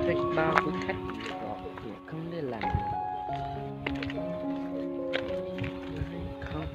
Thuê bao của khách của không liên lạc được. Không.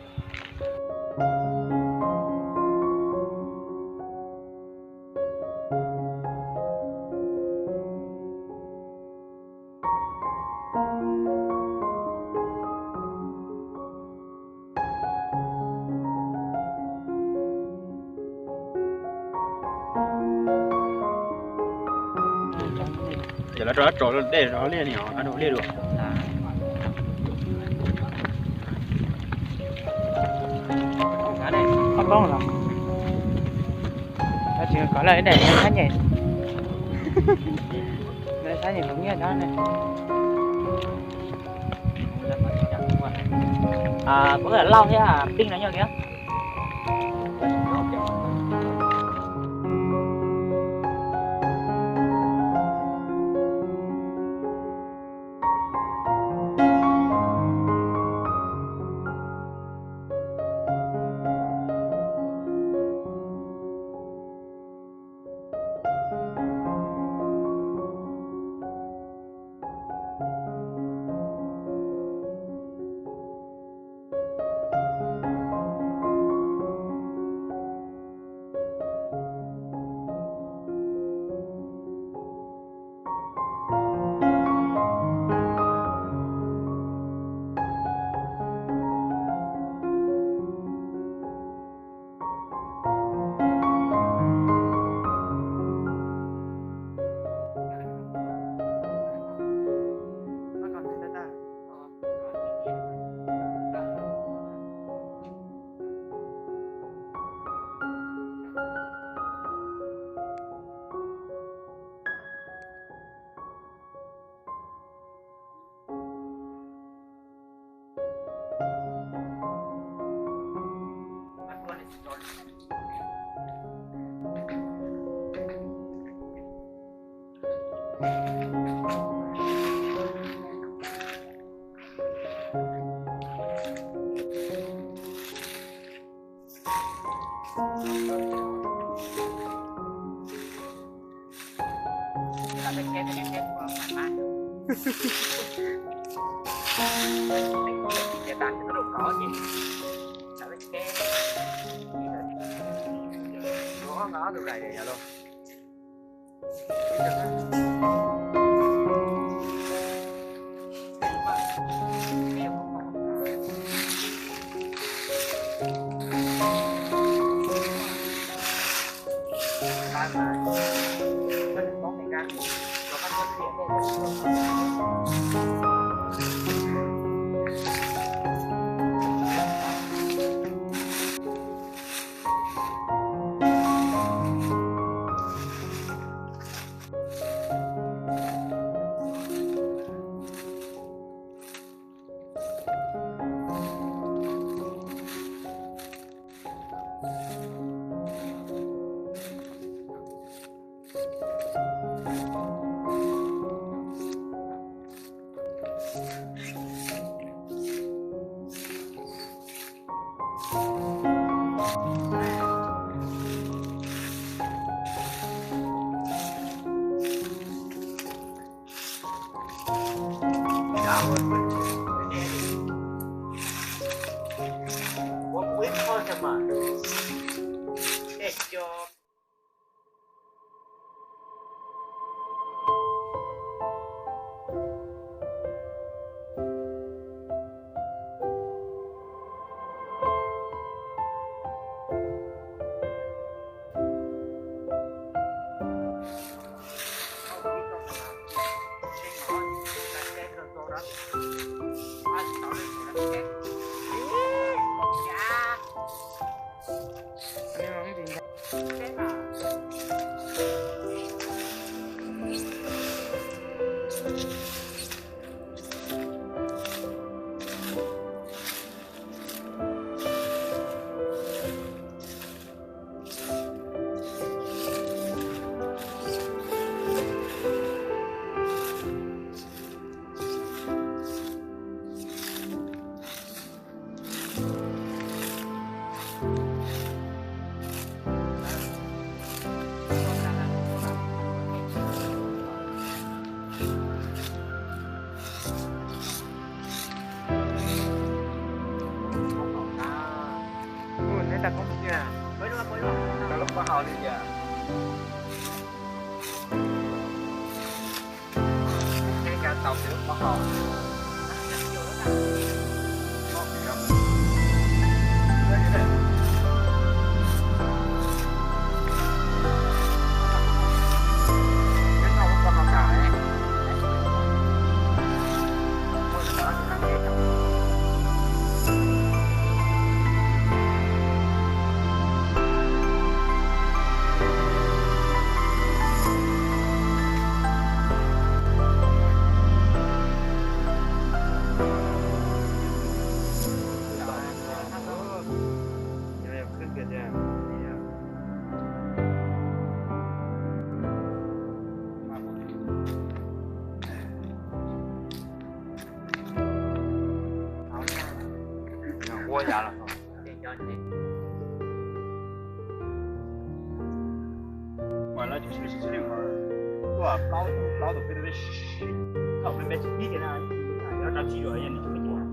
Ces lawv rau lawv tso dej rau liaj ni os, rau liaj dua. Koj poob los? Lawv tsis kom lawv daim lawv thab nyem, lawv thab nyem hauv nyiaj dab ne. Puas lauj thiab pij no nyob kiag. Ua yam los mas lawv cov sib sib sib li mas tuaj plaub tus plaub tus peb tus peb sib sib kom peb peb tsis pib kiag na, yog rau tsis yuav yog nws tsis pib kiag.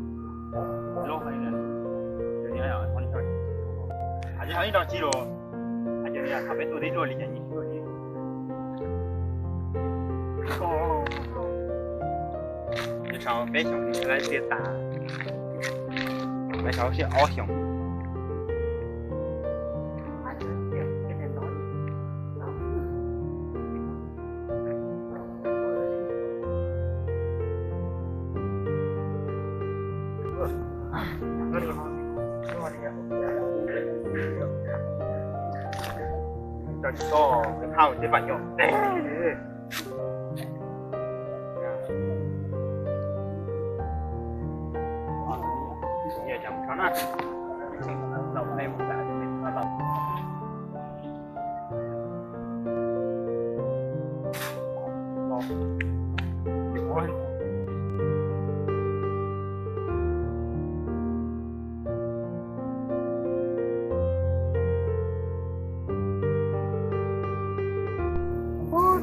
Lub hais li, hais li ho ib rau tsis yuav, hais li ho peb tuaj tib luaj li cas nws tsis luaj li. Nws sau peb xyoos nws lawv tiag tas, lawv sau siab ob xyoos.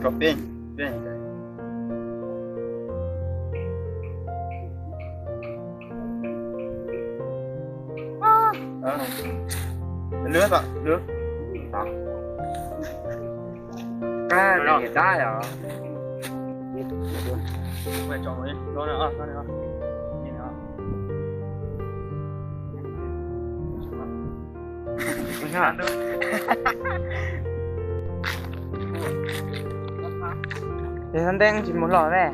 Rau peb, peb. Lwb, lwb. Kab niam dab yom. Ces xab nteeb tsis mus los ne.